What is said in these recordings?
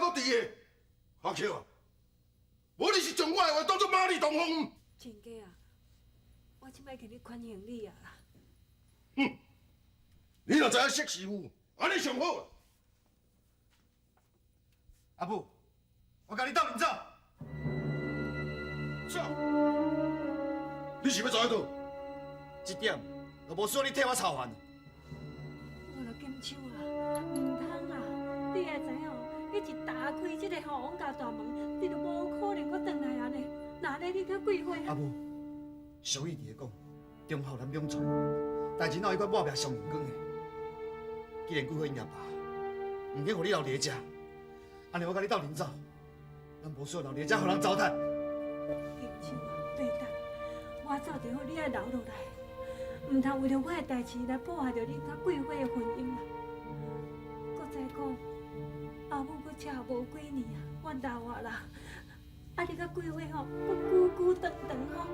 倒伫的？阿秋啊，无你是将我的话当作马里东风？亲家啊，我这摆去咧宽容你啊啦。哼，你若知影识时务，按呢上好。阿母，我共你斗阵走。走？你是欲走去佗？这点就无需要你替我操烦。我来金秋啊，毋通啊！你也知影，你一打开这个吼王家大门，你就无可能阁转来啊呢。哪咧你佮桂花？阿母，俗语伫咧讲，忠孝难两全，代志哪有彼款抹命双面光的？既然桂花𪜶阿爸毋肯予你留伫遮，按呢我共你斗阵走，咱无需要留伫遮予人糟蹋。金秋啊，伯等，我走就好，你爱留落来，毋通为著我的代志来破坏著你佮桂花的婚姻啊！阁再讲，阿母阁车无几年啊，我老啊啦，啊你佮桂花吼，阁久久长长吼，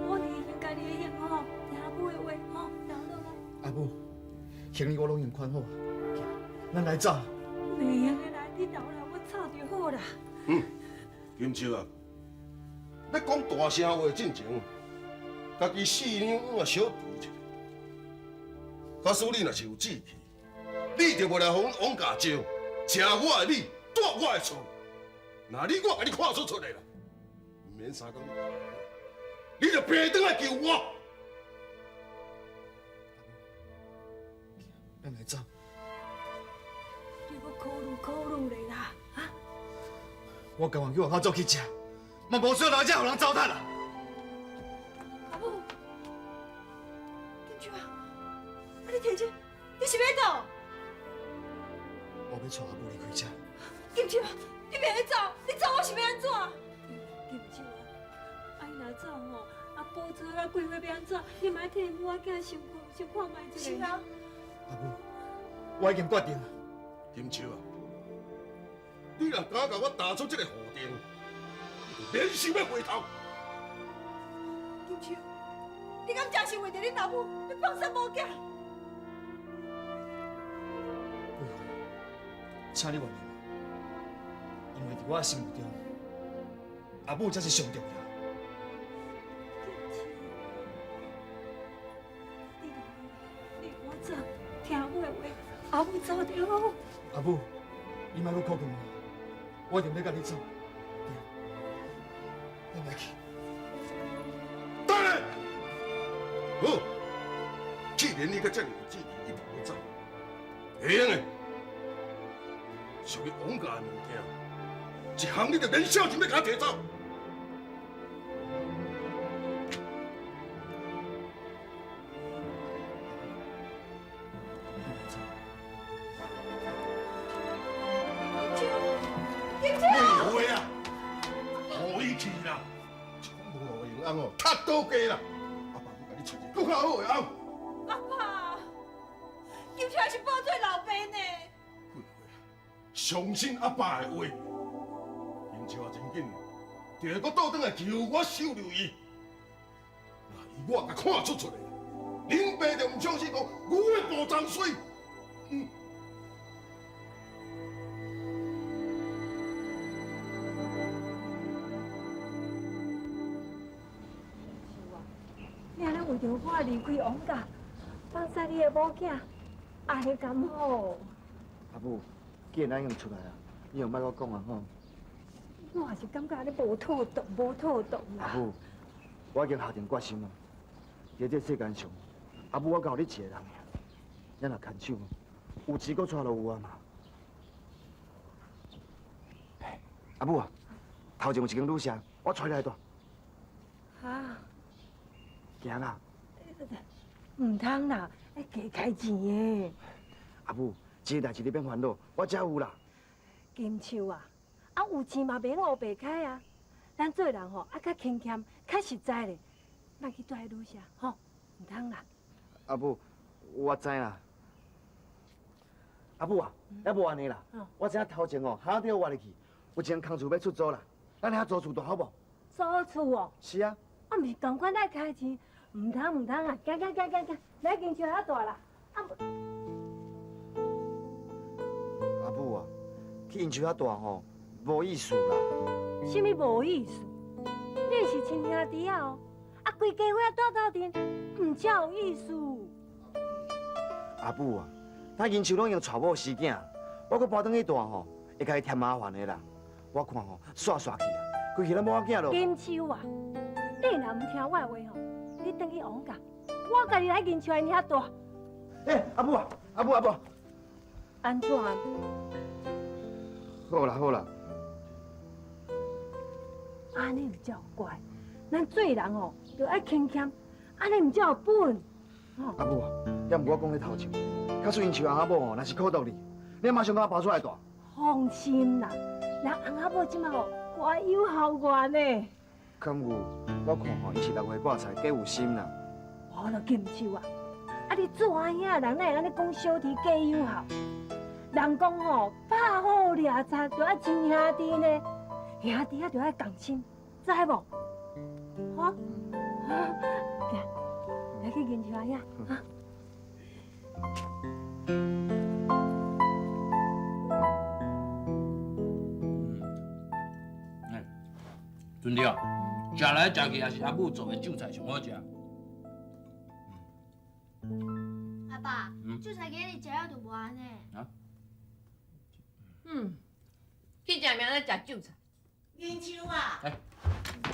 我一定共家己的幸福，听阿母的话吼，留落来。阿母，行李我拢已经款好啊，咱来走。袂用的啦，你留来我走就好啦。嗯，金秋啊，欲讲大声话进前，家己四两碗啊小提一下。假使你若是有志气，你就袂来予阮王家招，食我的米，住我的厝。若你我共你看出出来啦，毋免三更，你就爬转来求我。咱来走。你阁考虑考虑咧啦，啊？我甘愿去外口做乞食，嘛无需要留遮予人糟蹋啦。阿母，金秋啊，啊你提这，你是欲佗？我欲带阿母离开遮。金秋，你袂使走，你走我是欲按怎？金秋啊，啊伊若走吼，啊宝珠佮桂花欲按怎？你嘛爱替我囝想看想看觅一下。是啊。阿母，我已经决定了。金秋啊，你若敢共我踏出这个虎定，你就免想欲回头。金秋，你敢真是为著恁老母，欲放生某囝？桂花，请你原谅我，因为伫我的心目中，阿母才是上重要。金秋，你留落来，你予我走，听阿母的话，阿母走就好。阿母，你莫阁苦劝我，我一定欲佮你走。对，咱来去。等下，好，既然你阁遮尔有志气，一定欲走，会用的，属于王家的物件，一项你就免小心欲共我提走。倒加啦！阿爸，我共你揣一个阁较好的翁。阿爸，金秋是报做老爸呢。桂花，相信阿爸的话。金秋啊，真紧，就会阁倒转来求我收留伊。那伊我共看出出来，恁爸就毋相信讲牛的无脏水。嗯。为著我离开王家，放屎你的某囝，按呢敢好？阿母，既然咱已经出来啊，你就莫阁讲啊吼。我也是感觉按呢无妥当，无妥当啦。阿母，我已经下定决心啊，伫这世间上，阿母我干焦你一个人尔，咱若牵手，有钱阁带就有啊嘛。阿母啊，头前有一间旅社，我带你来住。啊？行啦。毋通啦，爱加开钱的。阿母，这个代志你免烦恼，我遮有啦。金秋啊，啊有钱嘛袂用乌白开啊。咱做人吼，啊较勤俭，较实在咧，莫去住彼旅社，吼，毋通啦。阿母，我知啦。阿母啊，犹无按呢啦。我知影头前哦，哈钓我入去，有一间空厝欲出租啦，咱遐租厝住好无？租厝哦？是啊。啊，毋是仝款爱开钱。毋通毋通啊！行行行行行，来金秋遐住啦。啊阿母啊，去𪜶厝遐住吼，無意思啦。啥物無意思？恁是親兄弟仔哦，啊，規家伙仔鬥鬥陣，毋才有意思。阿母啊，他銀秋攏已經娶某生囝，我閣搬轉去住吼，會共伊添麻煩的啦。我看吼，煞煞去啊，規氣咱某仔囝咯。金秋啊，你若毋聽我的話吼，你轉去王家，我家己來銀秋𪜶遐住。欸，阿母啊，阿母阿母。按怎？好啦好啦。按呢毋才有乖，咱做人哦，著愛勤儉，按呢毋才有本。阿母啊，也毋過我講咧頭笑，假使𪜶樹翁仔某吼，若是苦毒你，你馬上共我搬出來住。放心啦，人翁仔某這馬哦，乖有孝願呢。敢有，我看吼，伊是六月掛菜，假有心啦。無啦，金秋啊，啊你做阿兄的人，哪會按呢講小弟假有孝？人講吼，拍虎掠賊，就愛親兄弟呢，兄弟仔就愛共親，知無？吼，來，來去銀秋阿兄，哈。阵了，食來食去也是阿母做的韭菜上好食。阿爸，韭菜今日食了就無按呢。啊？嗯，去食明仔食韭菜。銀秋啊！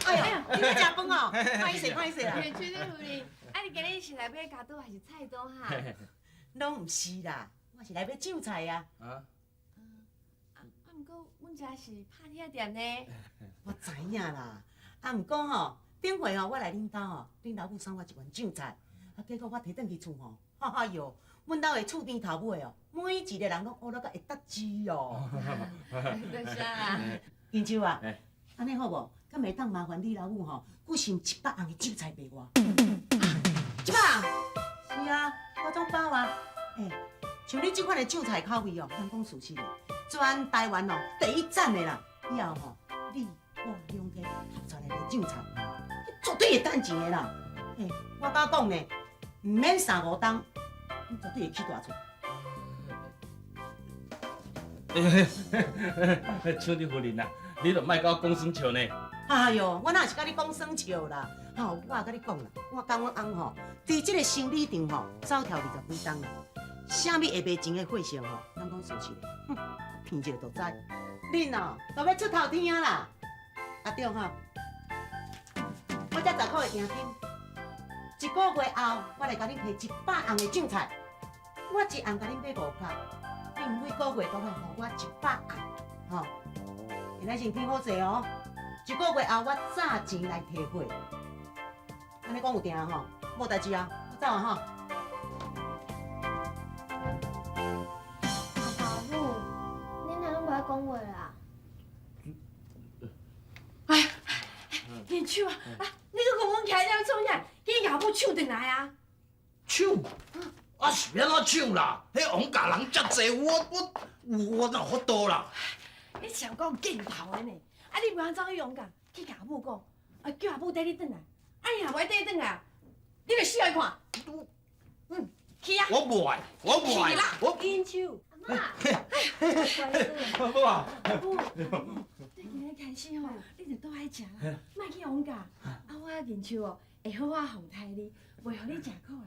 哎呦，你欲食飯哦？歹勢歹勢啦。銀秋你夫人，啊你今日是來買鉸刀還是菜刀哈？攏毋是啦，我是來買韭菜啊。啊？啊，毋過阮遮是拍鐵店呢。我知影啦，啊，毋過吼，頂回吼我來恁兜吼，恁老母送我一罐韭菜，啊，結果我提轉去厝吼，哎喲，阮兜的厝邊頭尾哦，每一個人攏學了甲會得舌哦。多謝啦。銀秋啊，按呢好無？敢會當麻煩你老母吼，寄送100甕的韭菜予我？一百甕？是啊，我總包啊。欸，像你這款的韭菜口味哦，咱講事實的，全台灣哦第一讚的啦。以後吼，你我兩家合作來賣韭菜，絕對會趁錢的啦。欸，我敢講呢，毋免三五冬，你絕對會起大厝。秋弟夫人啊，你就莫佮我講耍笑呢。哎喲，我哪是佮你講耍笑啦？吼，我也佮你講啦，我佮阮翁吼，佇這個生理場吼，走跳20幾冬啦，啥物會賣錢的貨色吼，咱講事實的，哼，聞一下就知。恁哦，都欲出頭天啊啦！阿對吼，我這10箍的定金，一個月後我來共恁提100甕的韭菜，我一甕共恁買5角，恁每個月都愛予我100甕，吼，現在先聽好勢哦。一個月後我早錢來提貨，按呢講有定吼，無代誌啊，我走啊吼。阿爸阿母，恁哪攏無愛講話啦？哎，銀秋啊，啊，你閣共阮徛遮創啥？去共阿母搶轉來啊！搶？啊是欲按怎搶啦？彼王家人遮濟，我哪有法度啦？你上夠見頭的呢！啊！你袂通走去王家，去共阿母講，啊叫阿母綴你轉來。啊，伊若無愛綴你轉來，你就死予伊看。嗯，去啊！我無愛，我無愛，我。銀秋，阿嬤，阿母啊！阿母，對今日開始吼，你就倒愛食啦，莫去王家。啊，我銀秋哦，會好好奉待你，袂予你食苦啦。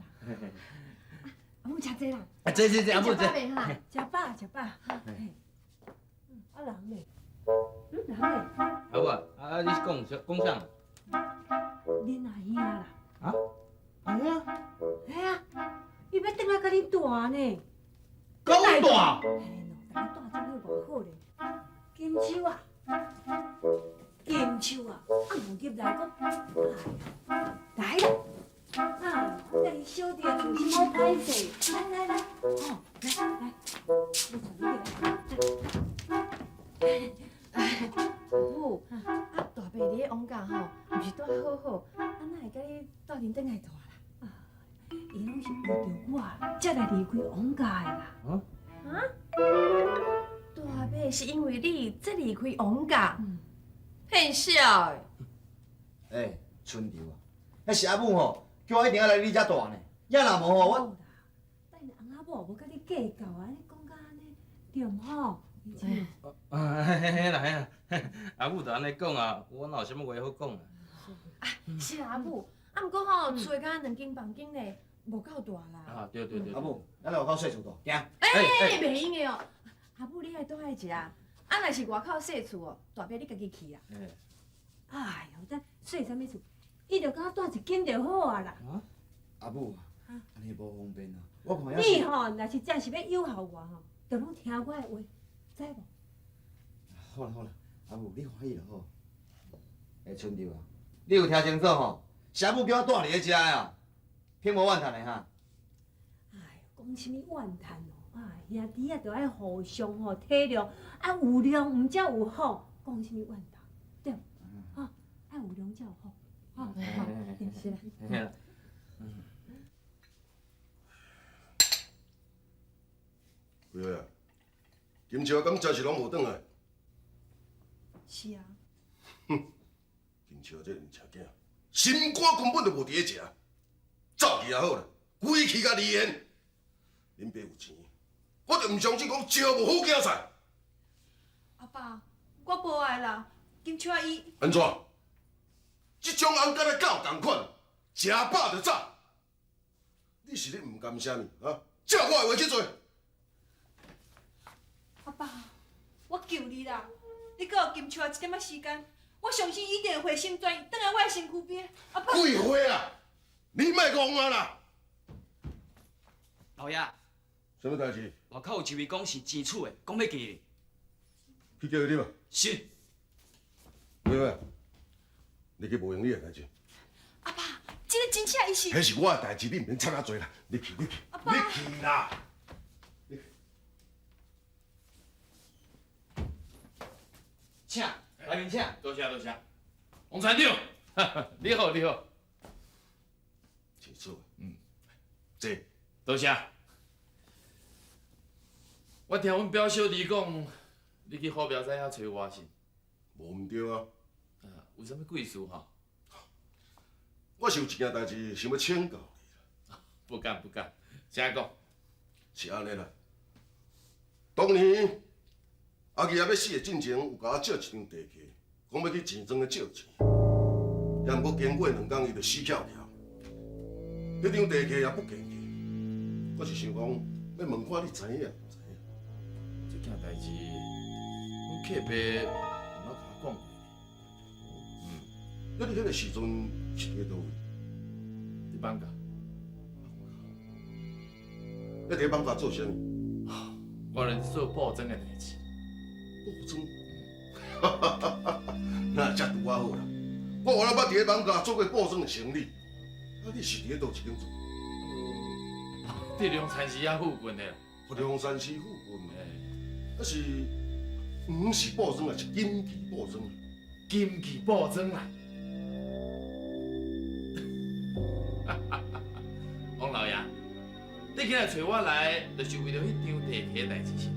阿母食這啦。啊，這這這，阿母這。食飽未哈？食飽食飽。啊人呢？人呢？阿母啊，啊你是講啥？講啥？恁阿兄啦。啊？阿兄？嘿啊，伊欲轉來共恁住呢。佮阮住？嘿喏，逐家住這个偌好咧。金秋啊，金秋啊，啊毋入來閣，來啦，啊，家己小弟的厝是無歹勢，來來來，吼，來來，我帶你來。母，啊大伯佇咧王家吼，毋是住好好，啊哪會佮你鬥陣轉來住啦？伊攏是為著我才來離開王家的啦。啊？大伯是因為你才離開王家，騙笑的。欸，春秋啊，彼是阿母吼，叫我一定愛來你遮住呢。也若無吼，我…… 等下翁仔某無佮你計較啊，你講甲按呢，對毋吼？啊，嘿嘿啦嘿啦，阿母就按呢讲啊，我哪有啥物话好讲啊？啊，是啦，阿母，啊，毋过吼，厝的敢若两间房间咧，无够大啦。啊，对对对。阿母，咱来外口细厝住，行。欸，袂用的哦，阿母你爱住佇遮，啊，若是外口细厝哦，大伯你家己去啊。哎哟，这细啥物厝？伊就敢若住一间就好啊啦。阿母，按呢无方便啊，我看你吼，若是真是欲诱惑我吼，就拢听我的话，知无？好啦好啦，阿母你欢喜就好。欸，春柳啊，你有听清楚吼？是阿母叫我住伫咧遮啊，听无怨叹的哈。哎，讲啥物怨叹哦？啊，兄弟啊，著爱互相吼体谅，啊有量毋才有福，讲啥物怨叹？对，吼，爱有量才有福，吼，是啦。桂花啊，金笑敢真是拢无转来？是啊。哼，金笑这毋食囝，心肝根本就无伫咧食，走去也好啦，规气共离缘。恁爸有钱，我就毋相信讲招无好囝婿。阿爸，我无爱啦，金笑伊。按怎？这种翁敢若狗仝款，食饱就走。你是咧毋甘啥物啊？照我的话去做。阿爸，我求你啦，你阁予金笑一点仔时间，我相信伊一定会回心转意，转来我的身躯边。阿爸。桂花啊，你莫戆啊啦！老爷。啥物代志？外口有一位讲是钱厝的，讲欲见你。去叫伊入来。是。桂花，你去无闲你的代志。阿爸，这个真正伊是。彼是我的代志，你毋免插遐济啦。你去，你去，你去啦。请，来宾请。多谢多谢，王船长，你好你好。钱厝，嗯，坐。多谢。我听阮表小弟讲，你去虎庙仔遐揣我是？无毋对啊。有啥物贵事吼？我是有一件代志想欲请教你啦。不敢不敢，请讲。是按呢啦。当年阿义仔欲死的进前，有共我借一张地契，讲欲去钱庄咧借钱。也毋过经过两工，伊就死翘翘。彼张地契也不见去。我是想讲，欲问看你知影毋知影？这件代志，阮客爸毋捌共我讲过。嗯，那你彼个时阵是伫佗位？伫艋舺。你伫艋舺做啥物？我咧做布庄的代志。布庄？哈哈哈哈哈！那才拄仔好啦。我原来捌伫咧艋舺做过布庄的生意。啊，你是伫咧佗一间做？伫龙山寺遐附近的。龙山寺附近。啊是，毋是布庄啊，是金记布庄。金记布庄啦。王老爷，你今日揣我来，就是为著彼张地契的代志是？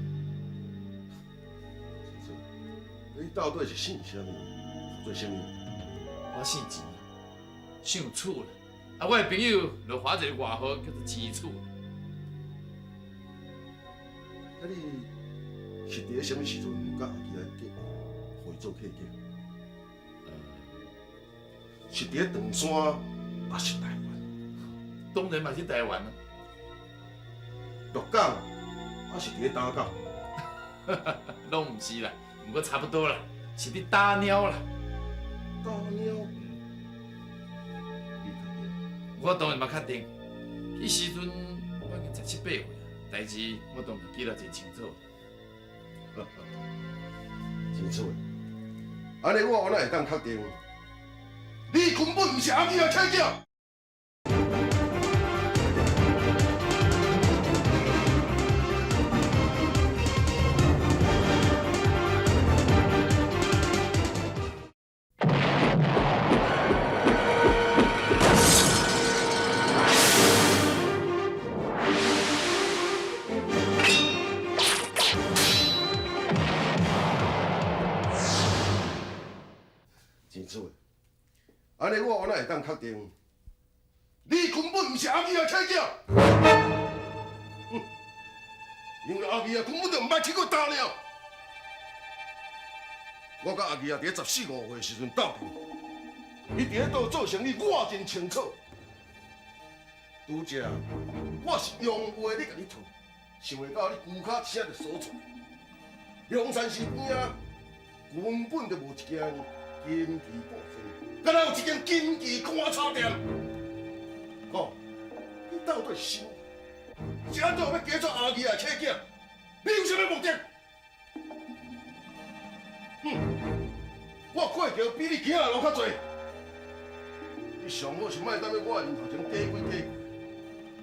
你到底是姓啥物？做啥物？我姓钱，姓楚啦。啊，我的朋友就发一个外号叫做钱楚。啊，你是伫咧啥物时阵佮阿基仔结婚，予伊做契囝？是伫咧长山，抑是台湾？当然嘛是台湾啊。鹿港，抑是伫咧大港？拢毋是啦，毋过差不多啦，是伫打鸟啦。打鸟？你确定？我当然嘛确定。彼时阵我已经十七八岁啊，代志我当然记得真清楚。清楚。按呢我原来会当确定，你根本毋是阿基仔契囝。按呢我原来会当确定，你根本毋是阿基仔契囝。因为阿基仔根本就毋捌去过大鸟。我佮阿义啊，伫咧十四五岁时阵斗阵，伊伫咧倒做生意，我真清楚。拄则我是用话咧共你套，想袂到你龟跤一声就锁出来。龙山寺边仔根本就无一间金记布庄，敢若有一间金记棺材店。讲，你到底是啥？是按怎欲假做阿义的契囝？你有啥物目的？哼！我过桥比你行的路较济，你上好是莫当咧我的面头前假鬼假怪，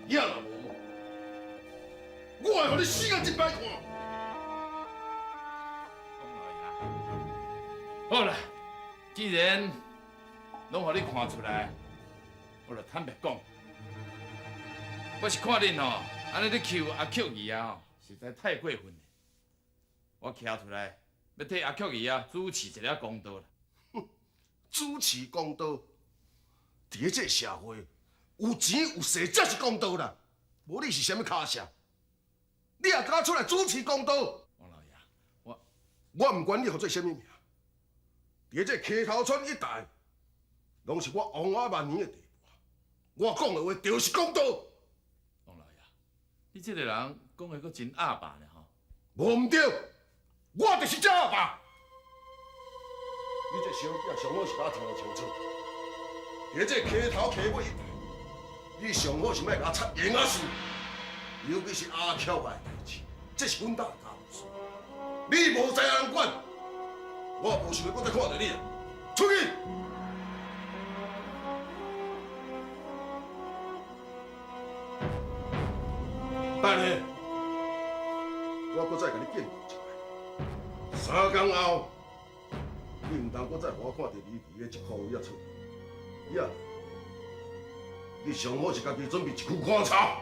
也若无，我会予你死甲真歹看。好啦，既然拢予你看出来，我就坦白讲，我是看恁吼，按呢咧欺负阿菊儿啊，实在太过分了。我徛出来，欲替阿菊儿啊主持一下公道啦。哼，主持公道，伫咧这个社会，有钱有势才是公道啦。无你是啥物跤数？你也敢出来主持公道？王老爷，我毋管你号做啥物名，伫咧这溪头村一带，拢是我王阿万年的地盘。我讲的话就是公道。王老爷，你这个人讲的阁真鸭霸呢吼。无毋对，我就是这鸭霸。你这小囝上好是共我听清楚，伫咧这溪头溪尾一带，你上好是莫共我插闲仔事，尤其是阿巧的代志，这是阮兜的家务事，你无在人管，我无想欲阁再看著你啊！出去！等下，我阁再共你警告一摆，三工后，你毋通阁再予我看著你伫咧这箍位仔出，也，你上好是家己准备一躯棺材。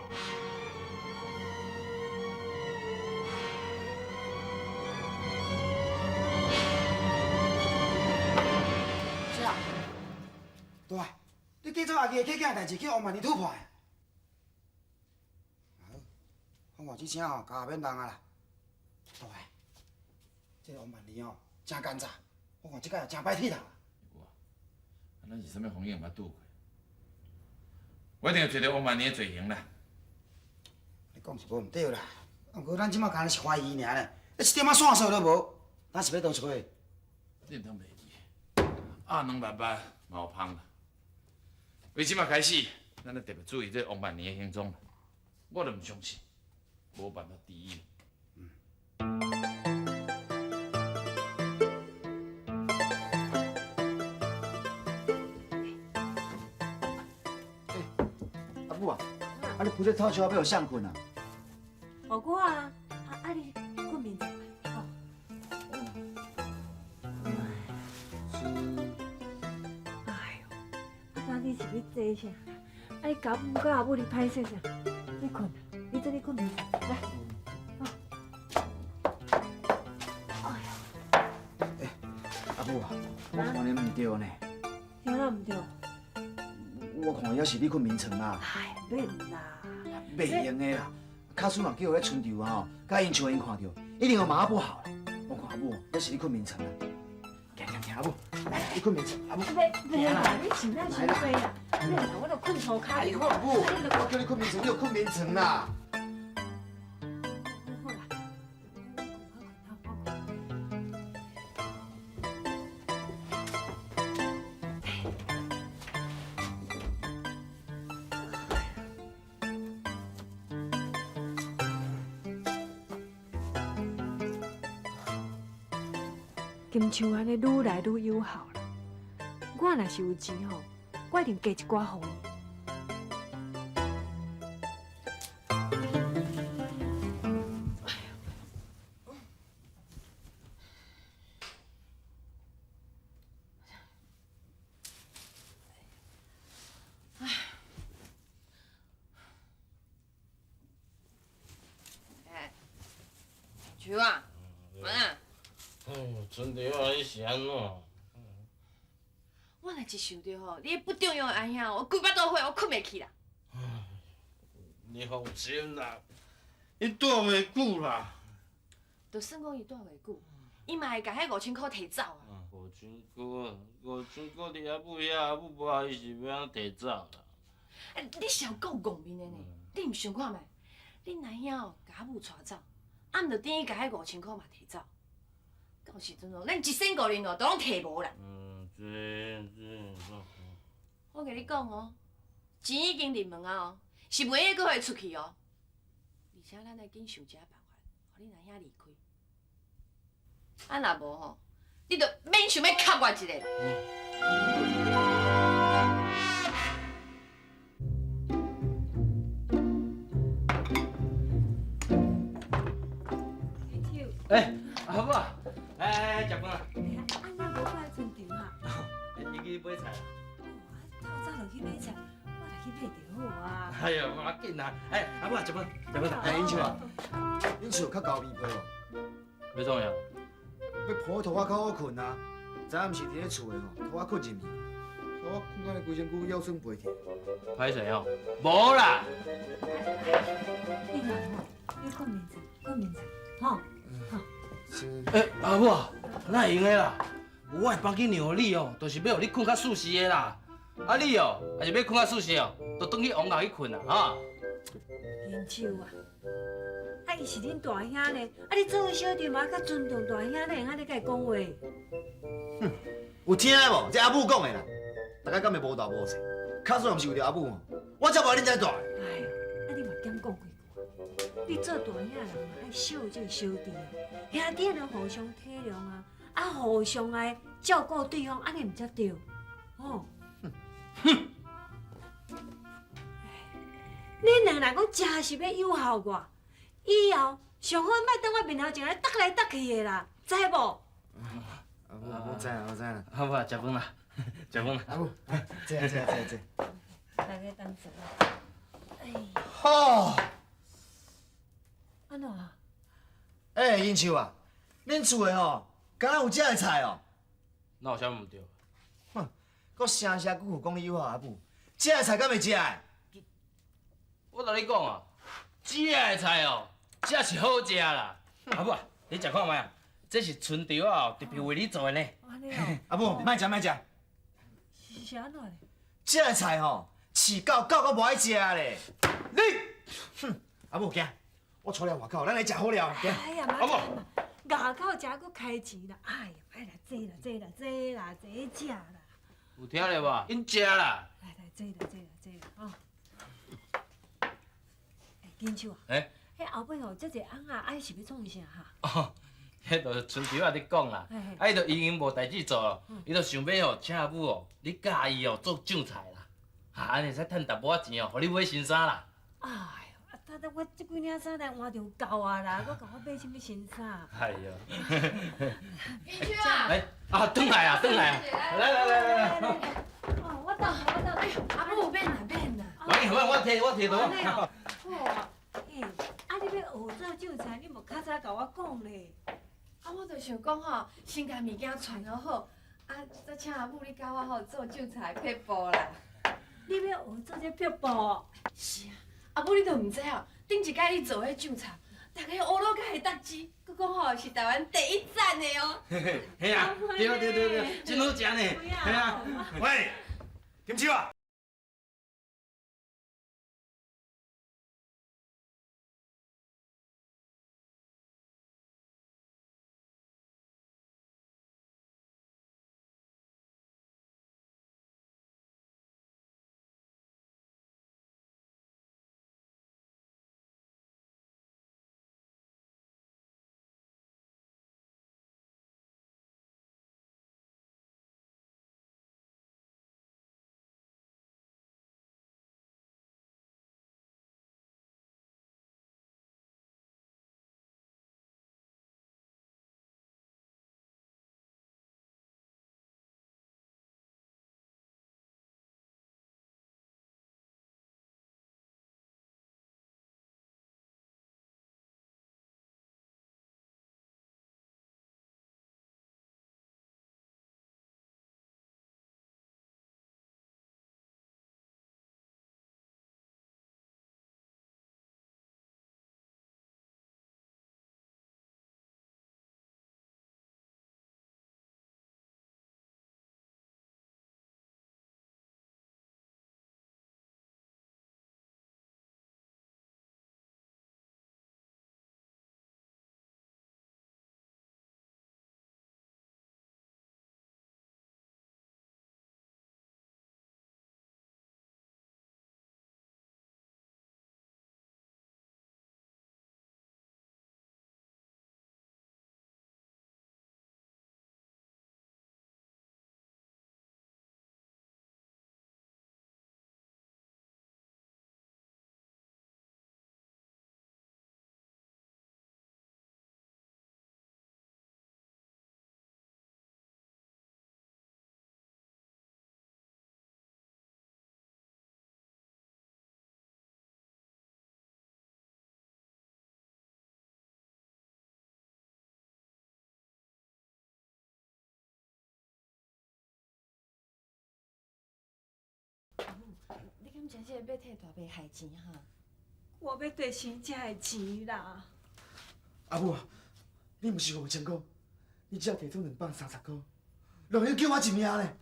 啥？大，你计做阿义的契囝代志，去王万年吐破的？好，我看这声吼，交免人啊啦。大，这个王万年哦，真奸诈，我看这摆也真歹铁头。啊，咱是啥物风险毋捌拄过？我一定会找著王万年的罪行啦。你讲是无毋对啦，啊，毋过咱这马敢若是怀疑尔咧，一点仔线索都无，咱是欲佗揣？你毋通袂记，鸭卵肉肉嘛有芳啦。为这马开始，咱著特别注意这王万年的行踪。我著毋相信，无办法治伊。阿母啊，啊你铺这透笑要予谁睏啊？予我啊，啊你睏眠床吼。是。哎呦，啊刚你是咧坐啥？啊你甲母佮阿母你歹势啥？你睏啊，你做你睏眠床来。欸，阿母啊，我看你毋对呢。啥啦毋对？我看犹是你睏眠床啦。哎，免啦。袂用的啦，假使嘛叫彼春秋啊吼，佮𪜶像𪜶看著，一定会骂不好啦。我看阿母，犹是你睏眠床啦。行行行，阿母，来，你睏眠床，阿母。免免啦，你穿哪伤济啦？免啦，我著睏涂跤就好。阿母，我叫你睏眠床，你就睏眠床啦。好啦，我睏。金树按呢愈来愈有效啦。我若是有钱吼，我一定加一寡予伊。哎，树啊，安啊。哎呦，春蝶啊，你是按怎？我若一想著吼，你不中用的阿兄，我规腹肚火，我睏袂去啦。你放心啦，伊蹛袂久啦。就算讲伊蹛袂久，伊嘛會共彼5000箍提走啊。5000箍，5000箍佇阿母遐，阿母無愛伊是欲按怎提走啦？欸，你是有夠戇面的呢？你毋想看覓？恁阿兄哦，共阿母帶走，啊，毋就等於共彼5000箍嘛提走。到時陣哦，咱一仙五銀哦，都攏提無啦。嗯，這這。我共你講哦，錢已經入門啊哦，是袂用閣予伊出去哦。而且咱愛緊想一下辦法，予恁阿兄離開。啊，若無吼，你就免想欲磕我一下。欸，阿母啊，來來來，食飯啦。啊，哪無過來春場啊？伊去買菜。透早就去買菜，我來去買就好啊。哎呦，無要緊啦。哎，阿母啊，食飯，食飯。哎，英秋啊，恁厝有較厚棉被無？欲創啥？欲鋪佇塗仔跤好睏啊！昨暗時佇咧厝的吼，塗仔睏入去，我睏到呢規身軀腰酸背痛。歹勢哦，無啦。你若吼，你睏眠床，睏眠床，吼。欸，阿母啊，哪會用的啦？我的房間讓予你哦，就是欲予你睏較舒適的啦。啊你哦，若是欲睏較舒適哦，就轉去王家去睏啦，哈。元秋啊，啊伊是恁大兄呢，啊你做小弟嘛愛較尊重大兄，哪會按呢共伊講話？哼，有聽無？這阿母講的啦，大家敢會無大無細？假使毋是為著阿母，我才無愛恁遮大。哎呦，啊你嘛減講幾句，你做大兄的人嘛愛惜這個小弟啊，兄弟會互相體諒啊，啊互相來照顧對方，按呢毋才對，吼。哼！恁兩个人講真是欲誘惑我，以後上好莫當我面頭前來踱來踱去的啦，知無？我知啦，我知啦。阿母啊，食飯啦，食飯啦。阿母，坐啊坐啊坐坐。大家等陣。哎。好。按怎啊？欸，英秋啊，恁厝的吼，敢若有這个菜哦？哪有啥物毋對？哼，閣聲聲句句講你誘惑阿母，這个菜敢會食的？我共你講啊，這个菜哦，才是好食啦。阿母啊，你食看覓啊？這是春潮啊，特別為你做的呢。阿母，莫食莫食。是按怎咧？這个菜吼，飼狗狗閣無愛食咧。你，哼，阿母行，我帶你外口，咱來食好料。行。哎呀，阿母，外口食閣開錢啦！哎呀，莫來這啦這啦這啦這食啦。有聽著無？𪜶食啦。來來，這啦這啦這啦，哦。欸，金秋啊。欸。彼後尾吼，遮濟翁仔，啊，是欲創啥哈？哦，彼就是春潮仔咧講啦，啊，伊就已經無代誌做咯，伊就想欲吼請阿母哦，你教伊哦做醬菜啦，哈，按呢會使趁淡薄仔錢哦，予你買新衫啦。哎喲，啊，等等，我這幾領衫來換就夠啊啦，閣共我買啥物新衫？哎喲。金秋啊！欸，啊，轉來啊，轉來啊！來來來來來。哦，我到，我到。哎呦，阿母免啦免啦。我提我提倒。好啊。欸，啊，你欲學做醬菜，你無較早共我講咧。啊，我就想講吼，先共物件傳好好，啊，再請阿母你教我吼做醬菜的撇步啦。你欲學做這撇步？是啊，阿母你都毋知哦，頂一擺你做彼醬菜，逐家學落甲會得知，閣講吼是台灣第一讚的哦。嘿啊，對對對對，真好食呢。嘿啊，喂，金秋啊！敢真正欲替大伯害钱哈？我欲提生才的钱啦。阿母啊，你毋是5000箍，你只提出230箍，让伊救我一命咧。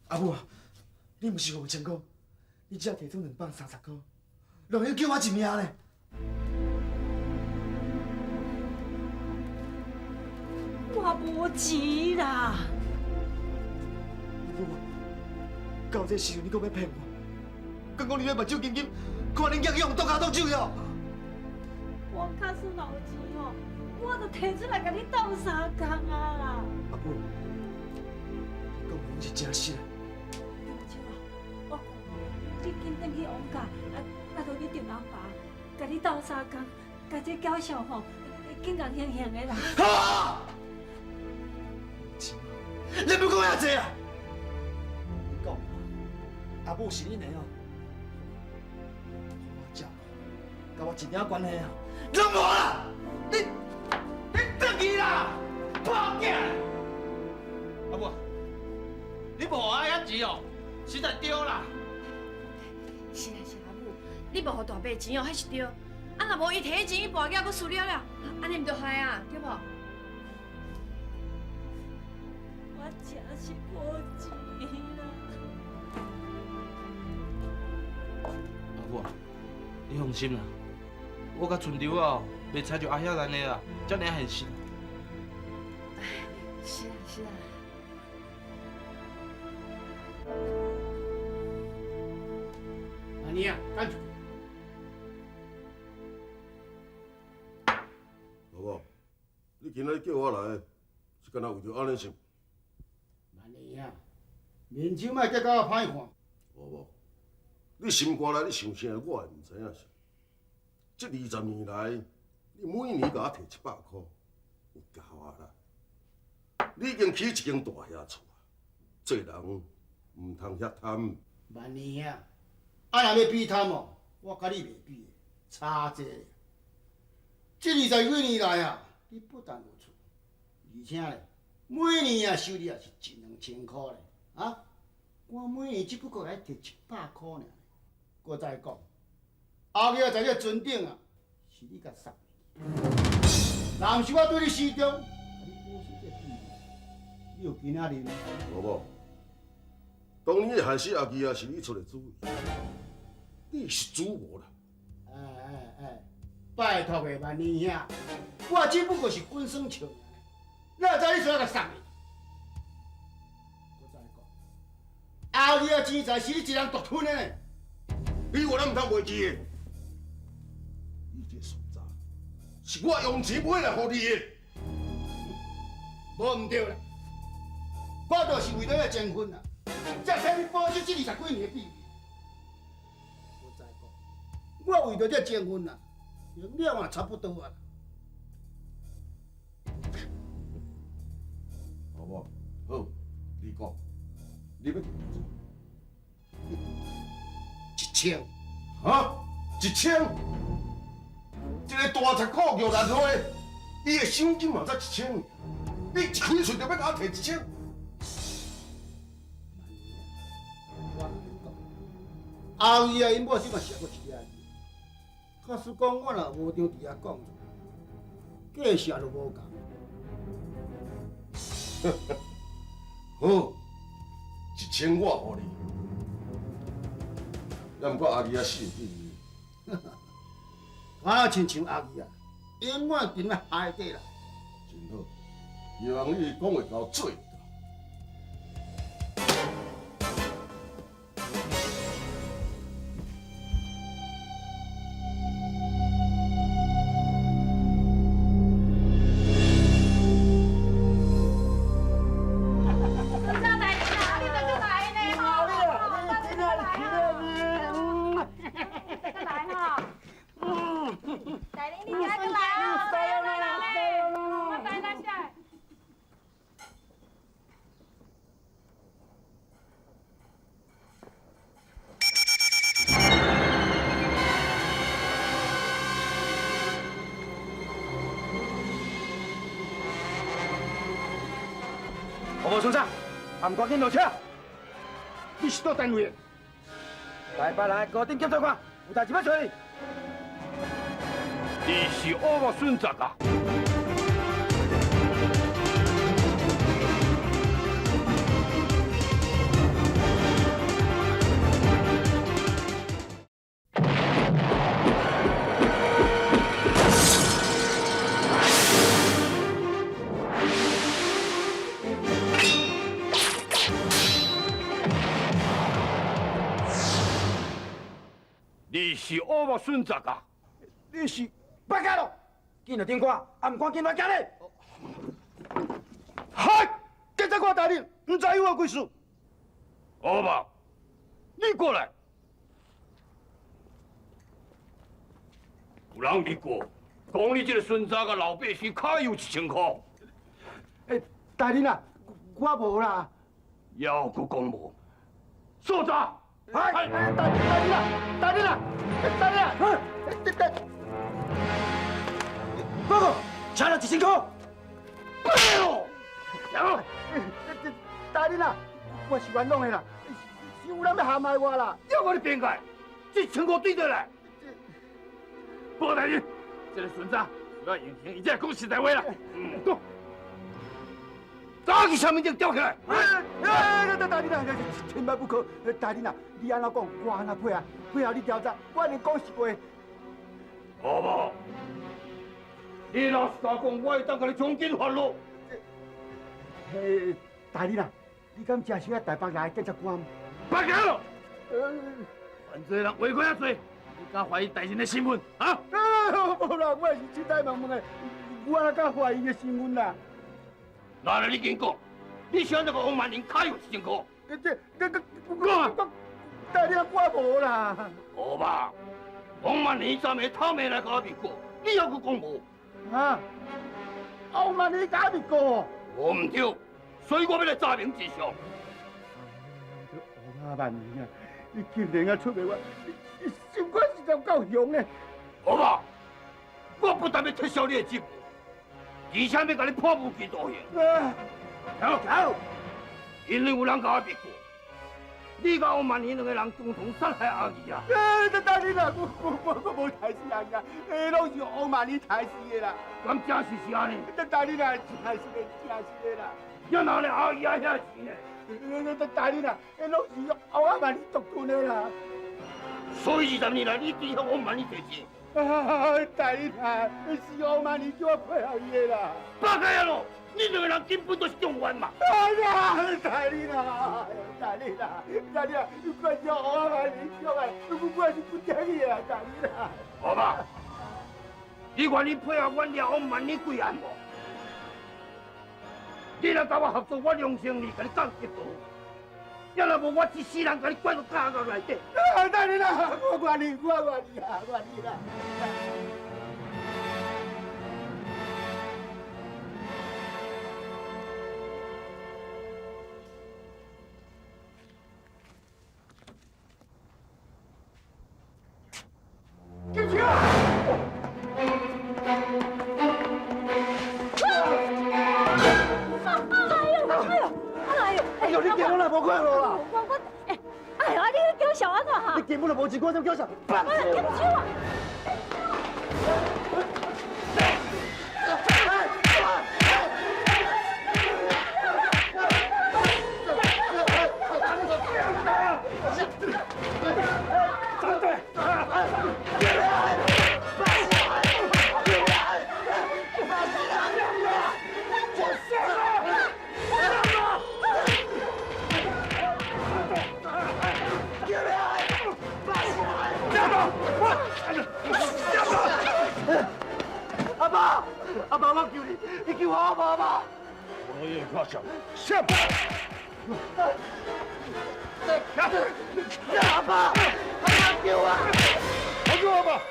阿母啊，你毋是5000箍，你只提出230箍，让伊救我一命咧。我无钱啦。阿母，到这时阵你阁欲骗我？敢讲你欲目睭金金，看恁囝去予剁跤剁手了？我假使若有钱吼，我就提出来共你斗相共啊啦。阿母，你讲的拢是真实啊。我你紧转去王家，啊，拜托你丈阿爸，共你斗相共，共这娇笑吼，紧共行行的啦。好，你欲讲遐济啊？你讲，阿母是恁的哦，好好照顾，佮我一点关系啊，拢无啦！你转去啦，破囝！阿母，你无爱遐钱哦，实在对啦。是啊是啊，阿母，你无予大伯钱哦，彼是对。啊，若无伊提彼钱去跋筊，阁输了了，按呢毋著害啊，对无？我真是无钱啦。阿母，你放心啦，我佮春秋哦，袂猜著阿兄咱的啦，遮尔现实。是啊是啊。阿妮啊，等下。老母，你今仔叫我来，是敢若为著按呢是？万年啊，面手莫结甲我歹看。老母，你心肝内咧想啥，我会毋知影是？这20年来，你每年共我提700箍，有够啊啦！你已经起一间大厦厝啊，做人毋通遐贪。万年啊，啊若欲比贪哦，我佮你袂比的，差济咧。这20几年来啊，你不但有厝，而且咧，每年啊收入也是1、2千箍咧，啊，我每年只不过来提100箍尔。阁再讲，后日在这船顶啊，是你共杀的，若毋是我对你示众，共你保守这秘密，你有今仔日吗？老母，当年害死阿基啊，是你出的主意，你是主谋啦。哎，拜托的万年兄，我只不过是滚耍笑尔，哪会知你出来共杀去？阁再讲，后日啊钱财是你一人独吞的呢。你话咱毋通袂记的，你这所在是我用钱买来予你的，无毋对啦。我就是为了这情分啊，才替你保守这20几年的秘密。阁再讲，我为著这情分啊，用了嘛差不多啊。好无？好，你讲，你欲提多少？1000。哈？1000？一个大贼苦玉兰花，伊的赏金嘛才1000，你一开喙就欲共我提1000？我共你讲，后日啊，𪜶某这嘛写过一个字，假使讲我若无张伫遐讲，价数就无仝。好，1000我予你。也毋过阿二仔死会记你。敢若亲像阿二啊，永远沉咧海底啦。真好，希望你讲会到做会到。大人，你我无孙子，还毋赶紧落车！你是佗单位的？台北人的高等检察官，有代志欲找你。你是乌木孙子啊！你是乌木孙子啊！你是八嘎咯！见到顶官，还毋赶紧来行咧！嗨，检察官大人，毋知有我贵事。乌木，你过来。有人伫过，讲你这个孙子佮老百姓卡有1000箍。欸，大人啊，我无啦。犹阁讲无？搜查！哎，大大人啊，大人啊，大人啊，大，报告，查了1000箍。对哦，大人啊，我是冤枉的啦，是有人欲陷害我啦。要我你辩解，这1000箍对倒来。报告大人，这个孙子需要用刑，伊才讲实在话啦。讲。早去身份证吊起来！哎，大人啊，千万不可！大人啊，你按怎讲，我按怎配合，配合你调查，我一定讲实话。好无？你老实讲，我会当共你从轻发落。大人啊，你敢真是台北来的检察官？别讲了！犯罪人违规遐济，你敢怀疑大人的身份？啊？无啦，我是凊彩问问的，我哪敢怀疑伊的身份啦？来来，你紧讲，你是按怎共王万年卡有1000箍？这、这、这、讲，大人我无啦。无吧？王万年昨暝偷暝来共我密告，你犹阁讲无？啊？王万年共密告？无毋对，所以我欲来查明真相。王万年啊，你竟然啊出卖我，你心肝实在够凶的。好吧，我不但欲撤销你的职务。而且欲共你判无期徒刑。好，好，因为有人共我密告，你佮王万年两个人共同杀害阿义啊！哎，大人啊，我无杀死阿义啊，哎，拢是王万年杀死的啦。敢真是是按呢？大人啊，真是的，真是的啦。要哪来阿义啊遐钱呢？大人啊，彼拢是王万年独吞的啦。所以20年来，你只向王万年借钱。啊，大人啊，是王万年叫我配合伊的啦。八戒啊咯，你两个人根本就是共犯嘛！哎呀，大人啊，大人啊，大人啊，你怪是王万年叫的，我是不得已啊，大人啊。好吧，你愿意配合阮掠王万年归案无？你若佮我合作，我梁胜利共你降一步。要若无，我一世人共你关到监狱内底。啊，大人啊，我愿意，我愿意啊，愿意啦。警察！哎呦！哎呦！哎呦，你根本就无看路啦！我哎，哎呦，你咧叫嚣按怎哈？你根本就无钱，我怎叫嚣？我金手啊！阿爸，阿爸，我求你，你救我好无，阿爸？我也看上，下。阿爸，阿爸救我！我叫阿爸，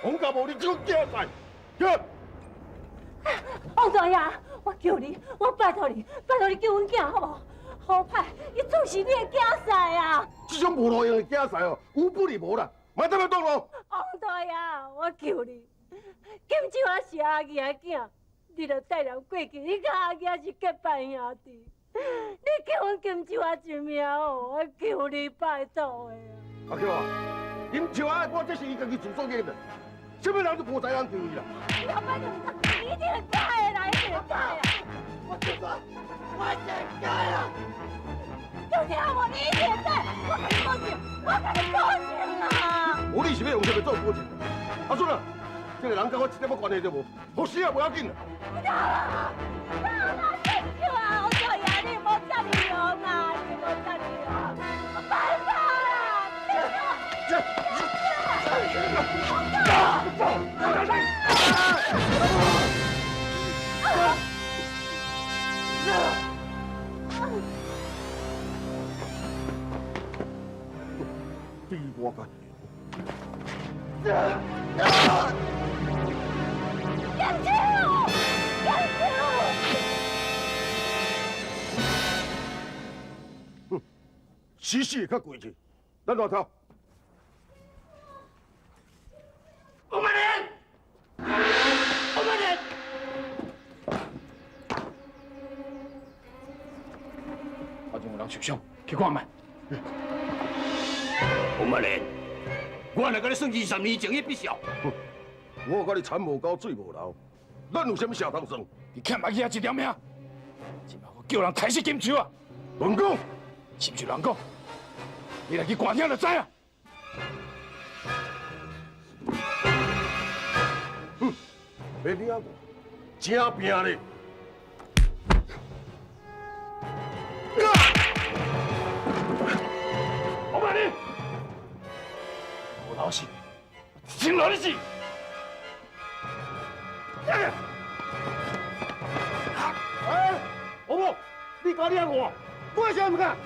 王家无你这种囝婿，去。王大爷，我求你，我拜托你，拜托你救阮囝好无？好歹，伊总是你的囝婿啊！这种无路用的囝婿哦，有本事无啦，莫踮咧挡路。王大爷，我求你，金秋仔是阿义的囝，你著帶人過去，你佮阿囝是結拜兄弟，你救阮金秋仔一命哦，我求你拜託的啊！阿菊啊，金秋仔，我這是伊家己自作孽的，啥物人都無才人救伊啦。老板娘，你一定會改的啦，一定會改啦！我就說，我一定會改啦！就聽我，你一定會改，我共你保證，我共你保證啊！無你是欲用啥物做保證？阿孫啊，這個人佮我一點仔關係都無，予死也無要緊啦。啦啦，金秋啊，我做爺你莫遮爾用啊，你莫遮爾用，我拜託啦！比我较金秋，金秋。哼，死死会较过去，咱外头。吴曼莲，吴曼莲，好像有人受伤，去看觅。吴曼莲，我若共你算20年前的必孝。我佮你田无沟，水无流，咱有啥物事通算？你欠阿囡仔一条命，这摆我叫人刣死金秋啊！乱讲，是毋是乱讲？你来去看听就知啊！哼，袂拼过，真拼咧！王曼丽，我老实，真老你死！哎，王某，你敢掠我？我啥毋敢？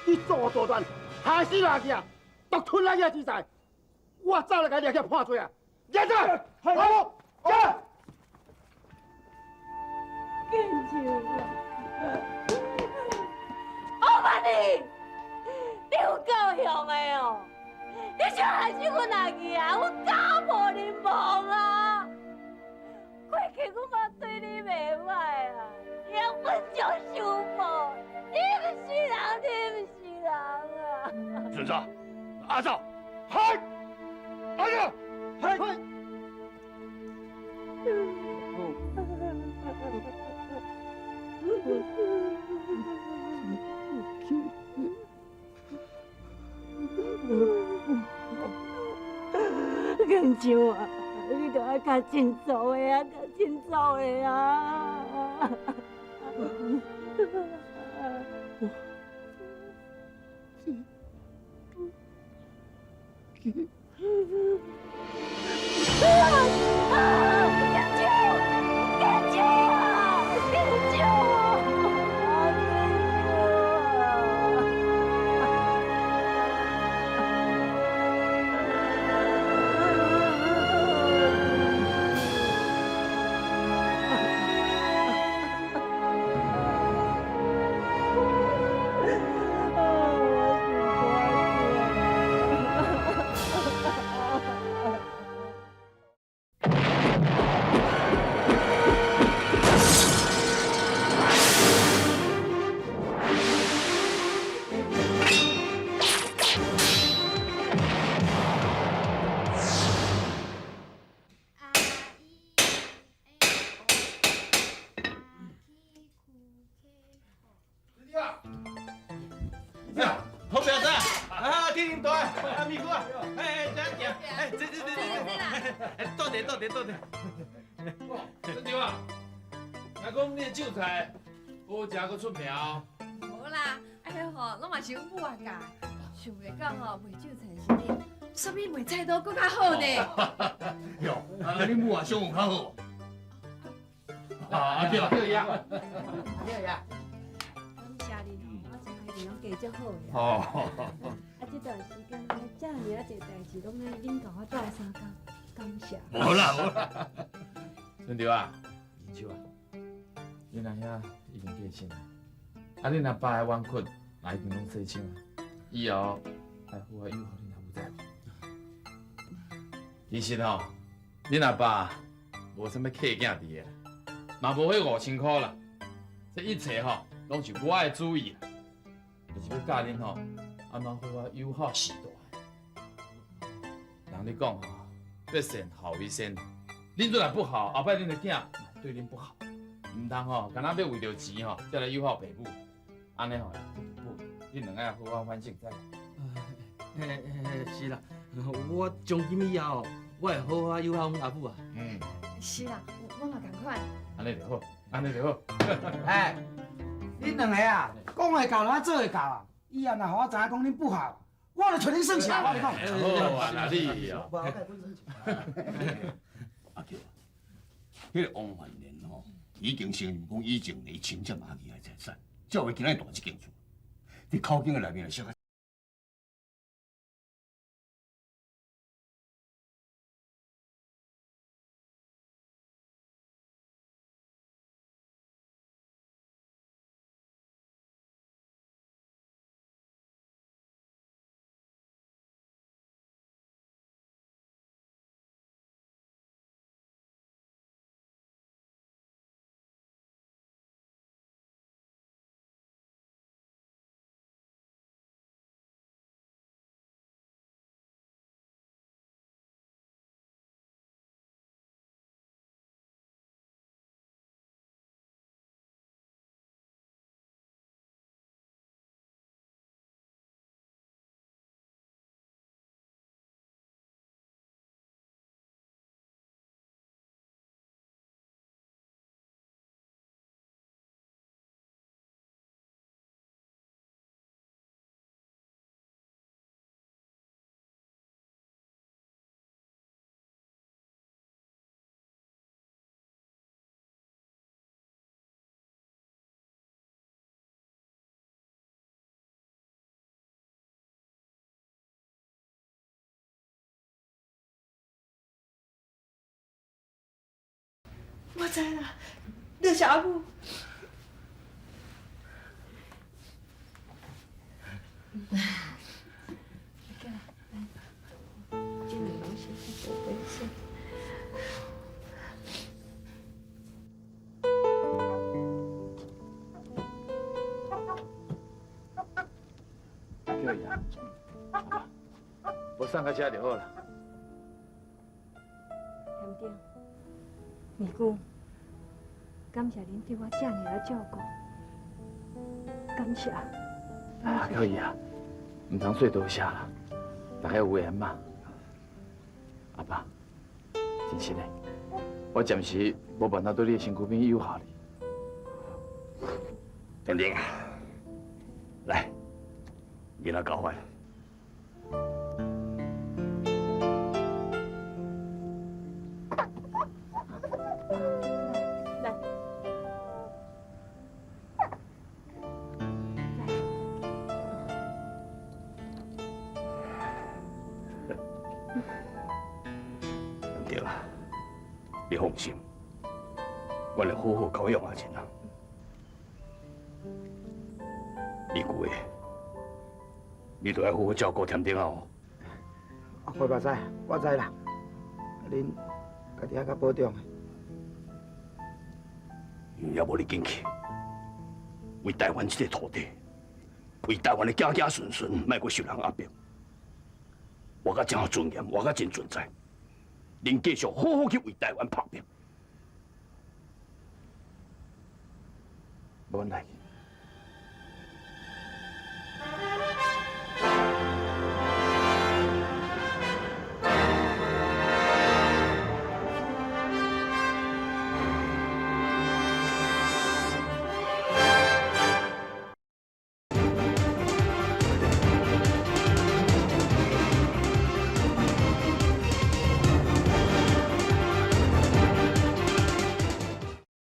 你做大胆，害死人去啊！独吞咱遐资财，我早就共你掠起来判罪啊！掠走！王某，走！金秋啊，王曼丽，你有够凶的哦！你想害死阮阿囝啊？阮家破人亡啊！过去阮嘛對你袂歹啊，你还本将相報，你毋是人，你毋是人啊！孙子，阿嫂，嗨，阿娘，嗨！金秋啊，你著愛較振作的啊，較振作的啊！啊！金秋，金秋啊，金秋啊，金秋啊！好表子，啊，天天大，啊，咪姑啊，哎，这样行，哎，这这这这，哎，倒茶倒茶倒茶。陈长啊，听讲你的韭菜好食阁出名哦。无啦，哎呀吼，拢嘛是阮母啊教，想袂到吼卖韭菜时阵，煞比卖菜刀阁较好呢。哟，啊，你母啊想有较好。啊，对对呀，对呀。感谢你哦，我这摆伫拢加足好的。哦。啊，这段时间遮尔啊济代志，拢爱恁共我斗相共，感谢。无啦无啦。孙长啊，银秋啊，恁阿兄已经过身啊，啊，恁阿爸的冤屈也已经拢洗清啊，以后爱好好养好恁阿母，知无？其实吼，恁阿爸无啥物客囝伫的啦，嘛無彼5000箍啦。這一切吼，攏是我的主意啦，就是欲教恁吼，按怎好啊友好序大。人咧講吼，百善孝為先，恁若不孝，後擺恁的囝嘛對恁不好。毋通吼，干焦欲為著錢吼，才來誘惑爸母，按呢吼，不，恁兩个愛好好反省再。嘿嘿，是啦，我從今以後，我會好好誘惑阮阿母啊。嗯。是啦，我嘛仝款。按呢就好，按呢就好。哎，恁兩个啊，講會到，哪做會到啊？以後若予我知影講恁不孝，我就揣恁算數，我跟你講。好啊，那你哦。阿舅，彼个王焕莲吼，已經承認講以前你侵佔阿姨的財產，才會今仔住這間厝。佇口徑的內面小可。我知啦，多谢阿母。叫伊啊，阿爸，我送到遮就好啦。店长，二姑，感谢恁对我遮尔仔照顾，感谢。啊，可以啊，毋通说多谢啦，大家有缘嘛。阿爸，真实的，我暂时无办法对你的身躯边友好你。丁丁，来，囡仔交换。来，对啦，你放心，我会好好教养阿珍啊。你旧的，你都要好好照顾添丁啊！哦，我嘛知，我知啦。恁家己爱较保重。也无你紧去，为台湾这个土地，为台湾的子子孙孙，莫阁受人压迫。活甲真有尊严，活甲真存在。恁继续好好去为台湾打拼。无问题。